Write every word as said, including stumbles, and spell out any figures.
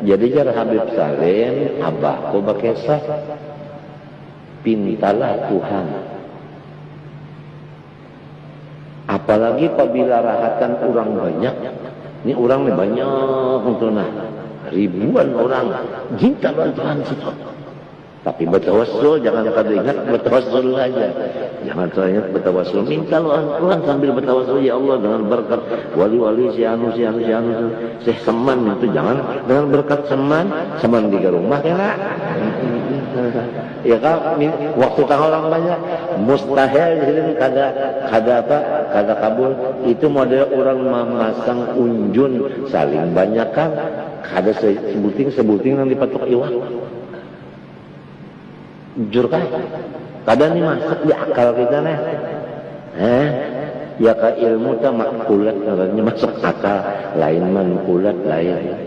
Jadi jar Habib Salim, abahku bakisah, pintalah Tuhan. Apalagi pabila rahatan urang banyak, ni urang ni banyak tu nah, ribuan urang, minta bantuan situ. Tapi batawassul, jangan kada ingat batawassul saja. Jangan kada ingat batawassul. Minta lawan Tuhan sambil batawassul, "Ya Allah, dengan berkat wali-wali si anu, si anu, si anu, si Syekh Saman itu, jangan dengan berkat Saman, Saman tiga rumah kena." Ya kan, waktu tangah urang banyak, mustahil jadi kada, kada apa, kada kabul. Itu model urang mamasang unjun saling banyakan, kada se-, sebuting, sebuting nang dipatuk iwak. Jujur kah? Kada ni masuk di akal kita nih. Eh, ya ka ilmu ta makulat ngarannya, masuk akal, lain mankulat lain.